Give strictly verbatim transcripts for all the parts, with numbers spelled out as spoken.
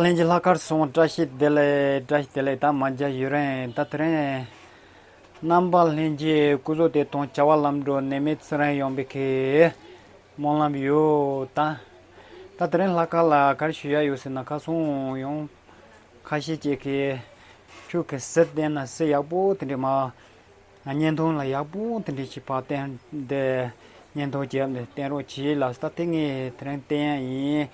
ལྷན་རྒྱས་ལྷག་དཀར་སོང་། བཀྲ་ཤིས་བདེ་ལེགས། བཀྲ་ཤིས་བདེ་ལེགས། ད་མ་མཇལ་ཡུན་རིང་། ད་དེ་རིང་རྣམ་པ་ལྷན་རྒྱས་སྐུ་གཟུགས་བདེ་ཐང་བྱ་བ་ལམ་འགྲོ་ནད་མེད་ཚེ་རིང་ཡོང་བའི་ཁེ་སྨོན་ལམ་ཡོད་ད། ད་དེ་རིང་ལྷག་དཀར་ལ་ག་རེ་ཞུ་ཡ་ཡོད་ཟེར་ན། ཁ་སང་ཡང་ཁ་ཤས་ཅིག་གིས་ཁྱོད་ཀྱི་གཟི་བསྟན་ན་གཟི་ཡག་པོ་དེ་འདྲ་མ། བརྙན་ཐུང་ལ་ཡག་པོ་དེ་འདྲ་ཞིག་ཕར་བསྟན་ཏེ། བརྙན་ཐུང་རྒྱབ་ནས་བསྟན་རོགས་གྱིས་ལ་ད་དེ་ངས་དེ་རིང་བསྟན་ཡ་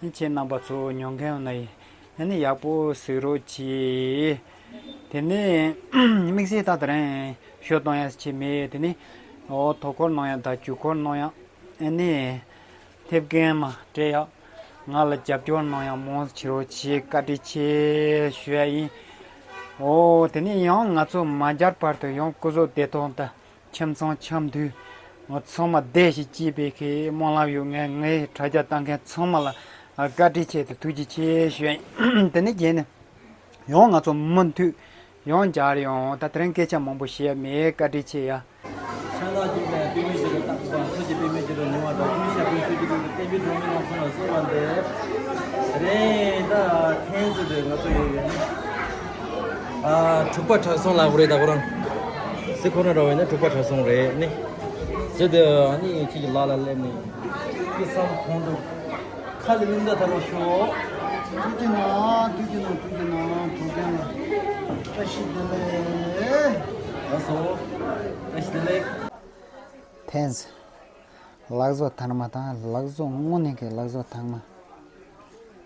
ཡིན། ཁྱེད་རྣམ་པ་ཚོ་ཉོ་མཁན་ཡོད་ན་ཡིན་ནི་ཡག་པོ་གཟིགས་རོགས་གྱིས། དེ་ནས་དམིགས་བསལ་ད་དེ་རིང་ཤོ་གཏོང་ཡ་ཅིག་མེད། དེ་ནས་འོ་ཐོ་འཁོར་གནང་ཡ་དང་ཇུས་འཁོར་གནང་ཡ། ཨ་ནི་ཐེབས་རྒན་མ་སྤྲད་ཡག་ང་ལ་རྒྱབ་སྐྱོར་གནང་ཡག་མང་ཙམ་བྱེད་རོགས་གྱིས། བཀའ་དྲིན་ཆེ་ཞུ་ཡ་ཡིན། འོ་དེ་ནས་ཡང་ང་ཚོ་མ་མཇལ་བར་དུ་ཡང་སྐུ་གཟུགས་བདེ་ཐང་དང་ཁྱིམ་ཚང་ཁྱིམ་དུ་ང་ཚང་མ་བདེ་ཞིང་སྐྱིད་པའི་གི་སྨོན་ལམ་ཡོད། ངས་ངའི་དྲ་རྒྱ་ལྟ་མཁན་ཚང་མ་ལ་བཀའ་དྲིན་ཆེ་དང་ཐུགས་རྗེ་ཆེ་ཞུ་ཡ་ཡིན། དེ་ནས་རྗེས་ནས་ཡང་ང་ཚོ་མུ་མཐུད་ཡང་མཇལ་ཡོང་། ད་དེ་རིང་སྐད་ཆ་མང་པོ་བཤད་མེད། བཀའ་དྲིན་ཆེ་ཡ། ཤ་ལག་གཅིག་ནས་པུས་མོའི་ཞབས་ལ་བཏགས་པ། ཐུགས་ཀྱི་པུས་མོའི་ཞབས་ལ་ཉོན་མོངས་དག། ཐུགས་ཀྱི་ཞབས་པུས་ཐུགས་ཀྱི་ཐུགས་ཀྱི་བསྟན་པའི་སྒྲོན་མེ་རྣམ་གསུམ་ལ་གསོལ་བ་འདེབས། དེ་རིང་ད་ཐེངས་གཅིག་དེ་ང་ཚོ་ཡོད་ཡོད་ནི། ཨ་དྲུག་པ་གྲྭ་ཚང་ལ་བོ་རེད། ད་ཁོ་རང་གཟི་ཁོ་རང་འདྲ་བོ་ཡིན་ན་དྲུག་པ་གྲྭ་ཚང་རེད་ནི། གཟི་དེ་ཨ་ནི་ཁྱེད་ཀྱི་ལག་ལ་སླེབས་ནས་ཀི་སང་ཁོང་དུ། ཁ་ལ་ལུང་དང་ཐར་བ་ཤོག་ཐུགས་ཀྱི་ནང་ཐུགས་ཀྱི་ནང་ཐུགས་ཀྱི་ནང་གྲོགས་རྒན་ལ་བཀྲ་ཤིས་བདེ་ལེགས། ལགས་སོ། བཀྲ་ཤིས་བདེ་ལེགས། ཐེངས། ལག་བཟོ་ཐར་མ་དང་ལག་བཟོ་དངོས་གནས་ཀྱི་ལག་བཟོ་ཐར་མ།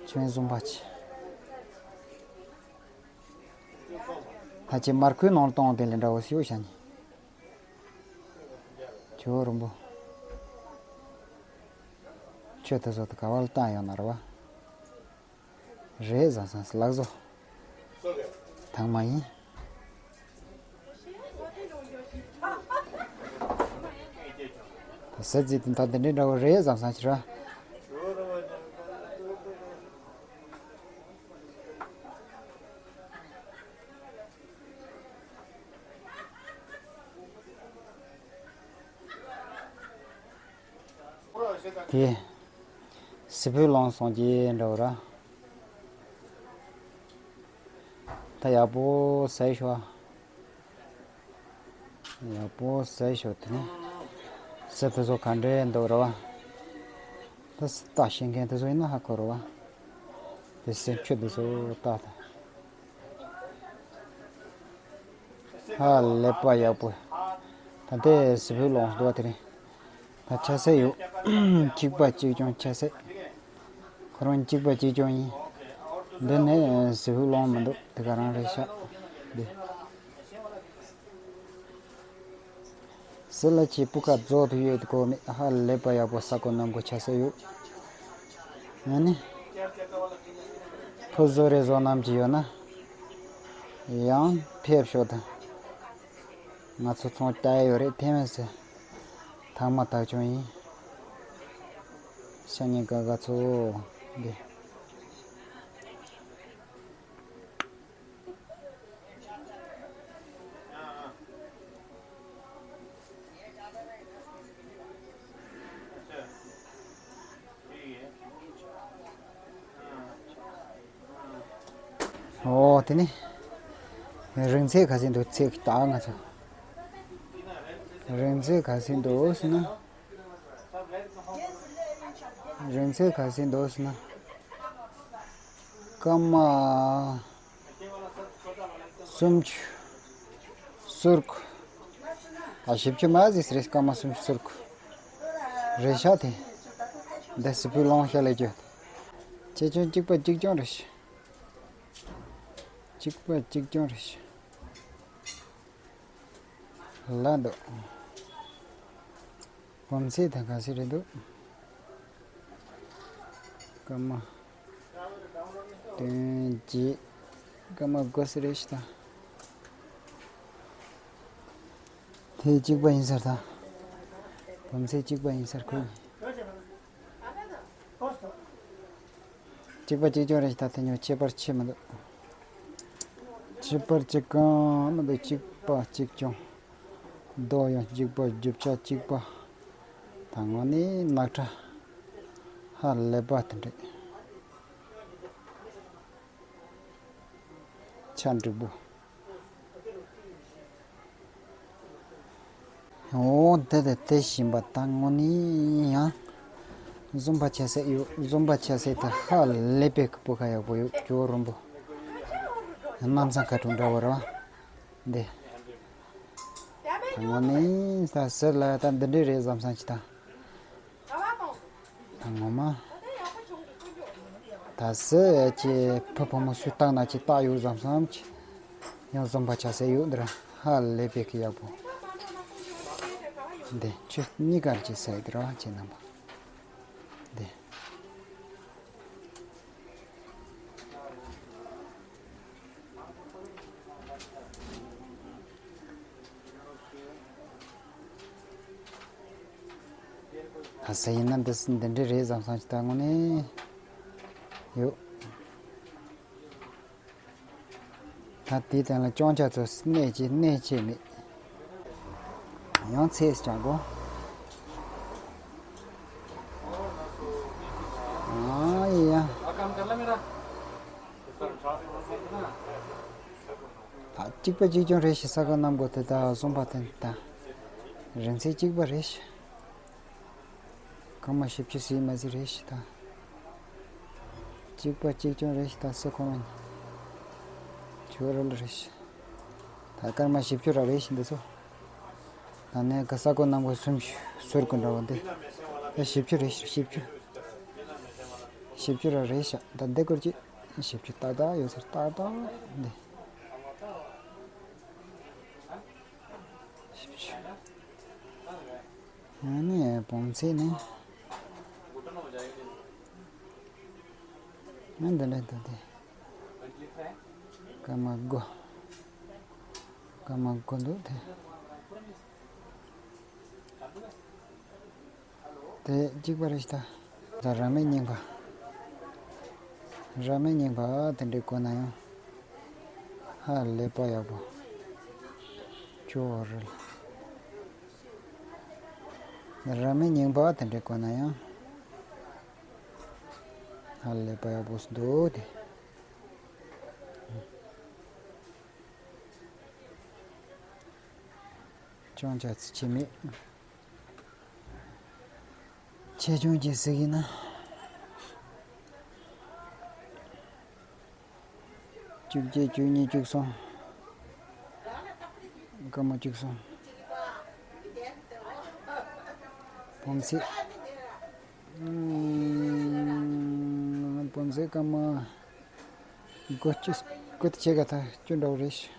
ཁྱོད་བཟུང་པ་ཆེ། ད་ཅི་མར་ཁུའི་ནང་གཏོང་དེ་ལས་འདྲ་བོ་ཞིག་བྱ་ནི། ཇོ་བོ་རིན་པོ། ཆོས་དེ་ཚོ་དེ་ག་བ་ལ་བཏང་ཡོང་ན་རེད་བ། རེད་བཟང་བཟང་ལག་བཟོ། ཐང་མ་ཡིན། ད་ཟེར་ཙི་དེ་ད་དེ་འདྲའི་འདྲ་བོ་རེད་བཟང་བཟང་ཕྱིར་ར། དེ། སི་ཕུའི་ལོང་སོང་གི་འདྲ་བོ་ར། ད་ཡག་པོ་ཟས་ཤོག་ཡག་པོ་ཟས་ཤོག་དེ་ནས་ཟས་དེ་ཚོ་ག་འདྲས་འདུག་ར་བ། ད་ཟས་ལྟ་ཤེས་མཁན་དེ་ཚོ་ཡིན་ན་ཧ་གོ་ར་བ། དེ་ཟས་ཆུ་དེ་ཚོ་ལྟ་དང་། ཧ་ལས་པ་ཡག་པོ། ད་ལྟའི་ཟས་ཕུད་ལོངས་འདུག་བ་དེ་རིང་། ད་ཆ་ཚད་ཡོད། གཅིག་པ་གཅིག་རྐྱང་ཆ་ཚད། ཁོ་རང་གཅིག་པ་གཅིག་རྐྱང་ཡིན། འདི་ནས་ཟས་ཕུད་ལོངས་མི་འདུག་དེ་ག་རང་རེད་ཤག་འདི། ཟས་ལ་ཆེ་སྤུས་ཀ་རྫོགས་དུ་ཡོད་དེ་གོ་མེད། ཧ་ལས་པ་ཡག་པོ་ས་གོ་ནམ་གོ་ཆ་ཚད་ཡོད། ཨ་ནི། ཕོ་བཟོ་རེ་བཟོ་རྣམས་ཀྱི་ཡོད་ན། ཡང་ཕེབས་ཤོག་དང་། ང་ཚོ་ཚོང་བལྟ་ཡི་ཡོད་རེད་ཐེ་མེད་ཟེར། ཐང་མ་ཐག་ཆོད་ཡིན། ཤ་ཉེ་དགའ་དགའ་ཚོ། འདི། ཨོ་དེ་ནི། རིང་ཚད་ག་ཚད་འདུག་ཚད་ད་ང་ཚོ། རིང་ཚད་ག་ཚད་འདུག་ཟེར་ན། རིང་ཚད་ག་ཚད་འདུག་ཟེར་ན། སྐར་མ། སུམ་ཅུ། ཟུར་དགུ། ཨ་བཞི་བཅུ་མ་ཟིག་རེད། སྐར་མ་སུམ་ཅུ་ཟུར་དགུ། རེད་ཤག་དེ། འདི་ཟས་ཕུད་ལོངས་ཤག་ལས་རྒྱུ། ཆེ་ཆུང་གཅིག་པ་གཅིག་རྐྱང་རེད་ཤག་གཅིག་པ་གཅིག་རྐྱང་རེད་ཤག་ལ་འདུག་བུམ་ཚད་དང་ག་ཚད་རེད་འདུག་སྐར་མ། བདུན་བརྒྱད། སྐར་མ་དགུ་ཙམ་རེད་ཤག་ད། དེ་གཅིག་པ་ཡིན་ས་རེད་ད། བུམ་ཚད་གཅིག་པ་ཡིན་ས་རེད་ཁོ། གཅིག་པ་གཅིག་རྐྱང་རེད་ཤག་ད། དེ་ཉོ་ཁྱད་པར་ཆེ་མི་འདུག་ཁྱད་པར་གཅིག་གང་མི་འདུག་གཅིག་པ་གཅིག་རྐྱང་། རྡོ་ཡང་གཅིག་པ། རྒྱུ་ཆ་གཅིག་པ། ད་དངོས་གནས་ནག་ཁྲ། ཧ་ལས་པ་དེ་འདྲས། ཆ་འགྲིག་པོ། འོ་དེ་དེ་དེ་བཞིན་པ་ད་དངོས་གནས་ཡང་བཟོམ་པ་ཆ་སེ་ཡོད། བཟོམ་པ་ཆ་སེ་དེ་ཧ་ལས་པའི་སྤུས་ཀ་ཡག་པོ་ཡོད། ཇོ་རོན་པོ་གནམ་ས་ཁ་དྲུག་འདྲ་བོ་རེད་བ། འདི་ད་དངོས་གནས་ད་ཟེར་ལ་ད་འདི་འདྲས་རེད་བསམ་བསམ་ཅི་ད། ད་ངོ་མ། ད་སི་ཁྱེད་ཕ་ཕོ་མོ་སུས་བཏགས་ན་ཁྱེད་བཏགས་ཡོད་བསམ་བསམ་ཁྱེད། ཡང་བཟོམ་པ་ཆ་སེ་ཡོད་འདི་ར་ཧ་ལས་པའི་ཁྱེད་ཡག་པོ། འདི་ཁྱེད་གཉིས་ཀར་ཁྱེད་སེ་འདི་ར་ཁྱེད་རྣམ་པ། འདི། ལྷ་ས་ཡིན་ན་འདི་འདི་འདྲས་རེད་བསམ་བསམ་ཅིག་ད་དངོས་གནས་ཡོད། ད་དེའི་སྟེང་ལ་སྐྱོང་ཆ་ཚོ་གནས་ཀྱི་གནས་ཆེ་མེད། ཡང་ཚེས་ཀྱང་གོ། ཨ་ཡ། ད་གཅིག་པ་གཅིག་རྐྱང་རེད་ཤག་ས་ག་གནམ་སྒོ་དེ་དག་བཟོམ་པ་དེ་དང་རིང་ཚད་གཅིག་པ་རེད་ཤག་སྐར་མ་བཞི་བཅུ་ཟིན་མ་ཟིན་རེད་ཤག་ད་གཅིག་པ་གཅིག་རྐྱང་རེད་ཤག་ད་སུ་ཁོ་ན་ཇོ་རོན་པོ་རེད་ཤག་ད་སྐར་མ་བཞི་བཅུ་ར་རེད་ཤག་འདི་ཚོ། ད་ནས་ག་ས་ག་གནམ་སྒོ་གསུམ་ཟུར་གི་འདྲ་བོ་འདི་ད་བཞི་བཅུ་རེད་ཤག་བཞི་བཅུ། བཞི་བཅུ་ར་རེད་ཤག་ད་འདི་སྐོར་གྱི། བཞི་བཅུ་ཏག་ཏག་ཡོད་ཟེར་ཏག་ཏག་འདི། བཞི་བཅུ། ཨ་ནི་བོམ་ཚེ་ནི། ཨ་འདི་འདྲ་འདུག་སྟེ། སྐར་མ་དགུ། སྐར་མ་དགུ་འདུག་སྟེ། དེ་གཅིག་པ་རེད་ཤག་ད་ར་མའི་རྙིང་པ། ར་མའི་རྙིང་པ་དེ་འདྲའི་གོན་ན་ཡང་ཧ་ལས་པ་ཡག་པོ་ཅོ་རེད། ར་མའི་རྙིང་པ་དེ་འདྲའི་གོན་ན་ཡང་ཧ་ལས་པ་ཡག་པོ་འདུག་སྟེ། སྐྱོང་ཆ་ཚིག་ཆེ་མེད། ཆེ་ཆུང་གྱི་ཟིག་ཡིན་ན། བཅུ་གཅིག་བཅུ་གཉིས་བཅུ་གསུམ། སྐར་མ་བཅུ་གསུམ། བོམ་ཚེ། བོམ་ཚེ་སྐར་མ། དགུ་བཅུ། དགུ་བཅུ་ག་ད་བཅུ་འདྲ་བོ་རེད་ཤག་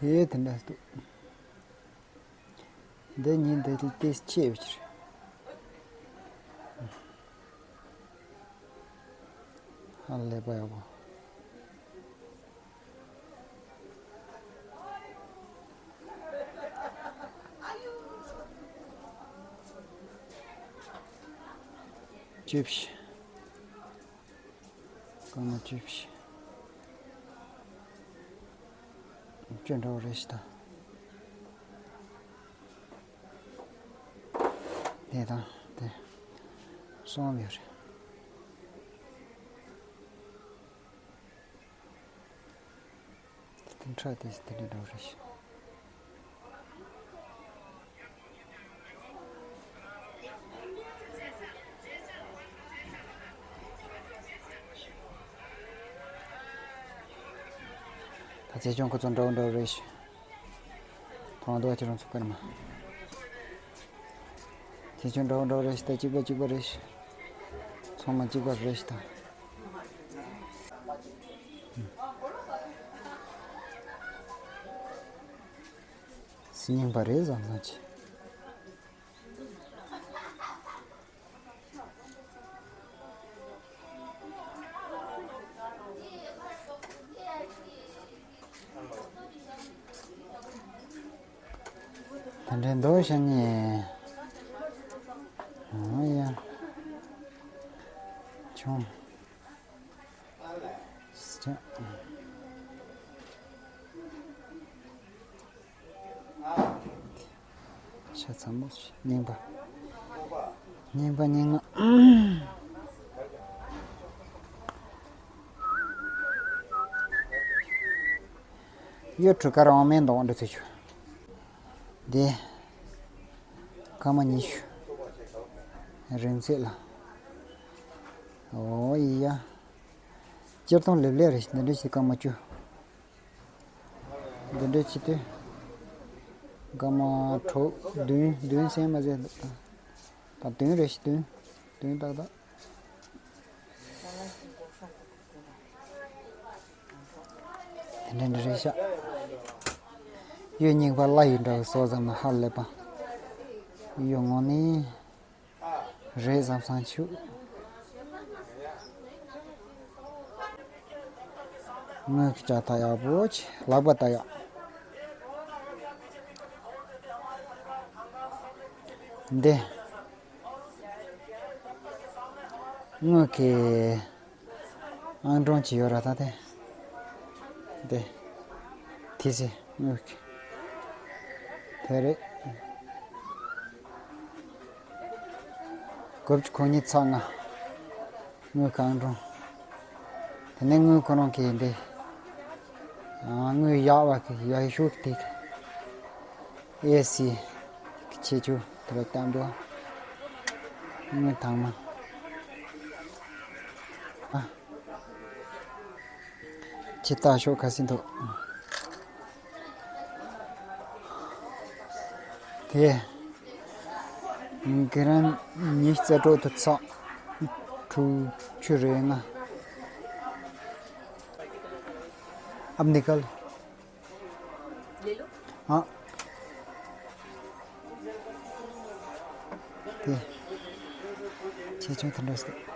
དེ་དེ་འདྲ་འདུག་འདི་ཉིན་འདི་ལྟས་ཆེ་བའི་ཕྱིར། ཧ་ལས་པ་ཡག་པོ། ཅིབ་ཤི། སྐར་མ་བཅུ་བཞི། བཅུ་འདྲ་བོ་རེད་ཤག་ད། དེ་དང་དེ། གསུམ་ཡོད་རེད། དེ་ཕྲ་དེ་དེ་འདྲ་འདྲ་བོ་རེད་ཤག་ད་ཚེ་ཆུང་ཁོ་ཚོ་འདྲ་བོ་འདྲ་བོ་རེད་ཤག་ཐོང་རྡོ་ཁྱེད་རང་ཚོ་སྐར་མ། ཁྱེད་ཚོ་འདྲ་བོ་འདྲ་བོ་རེད་ཤག་ད་གཅིག་པ་གཅིག་པ་རེད་ཤག་ཚང་མ་གཅིག་པ་རེད་ཤག་ད། སི་རྙིང་པ་རེད་བསམ་བསམ་གྱི། དེ་འདྲའི་མདོག་ཤ་ཉེ། ཨ་ཡ། ཆུང་། སི་ཆ། ཤ་ཚ་མོ་ཞིག་རྙིང་པ། རྙིང་པ་རྙིང་མ། གཡུ་གྲུ་ཀ་རང་མེ་འདོག་འདྲ་ཚོད་ཆུ། འདི། སྐར་མ་ཉི་ཤུ། རིང་ཚད་ལ། ཨོ་ཡ། སྤྱིར་བཏང་ལེབ་ལེབ་རེད། འདི་འདྲ་ཞིག་སྐར་མ་བཅུ། འདི་འདྲ་བྱེད་དུས། སྐར་མ་དྲུག་བདུན་བདུན་ཟིན་མ་ཟིན་འདུག་ད་བདུན་རེ་ཞིག་བདུན། བདུན་ཏག་ཏག་དེ་འདྲ་འདྲ་རེད་ཤག་གཡུ་རྙིང་པ་བླ་ཡི་འདྲ་བའི་སོ་ཙམ་ན་ཧ་ལས་པ། གཡུ་ངོ་ནི། རེད་བསམ་བསམ་བྱུང་། དངུལ་གྱི་ལྕགས་ཐག་ཡག་པོ་ཆེ། ལག་པ་ལྟ་ཡག་འདི། དངུལ་གྱི་ཨང་གྲངས་ཅིག་ཡོད་ར་ད་དེ། འདི། དེ་ཚེ་དངུལ་གྱི། དེ་རེད། དགུ་བཅུ་གོ་གཉིས་ཚེག་ལྔ། དངུལ་གང་འགྲོ། དེ་ནས་དངུལ་ཁོ་རང་གི་འདི། ཨ། དངུལ་ཡག་པ་གི་ཡག་ཤོས་ཀྱི་དེ། ཨེ་སི། ཁྱེད་ཆོ་དེ་ལ་བཏང་འགྲོ། དངུལ་དང་མ། ཨ། ཇི་ལྟར་ཤོག་ཁ་སིན་ཐོག་དེ། གི་རན་ཉི་ཤུ་རྩ་དྲུག་ཏུ་ཚག་དྲུག་ཅུ་རེ་ལྔ། ཨབ་ནི་ཀལ། ཨ། དེ། ཆེ་ཆུང་དེ་འདྲ་ཟེར།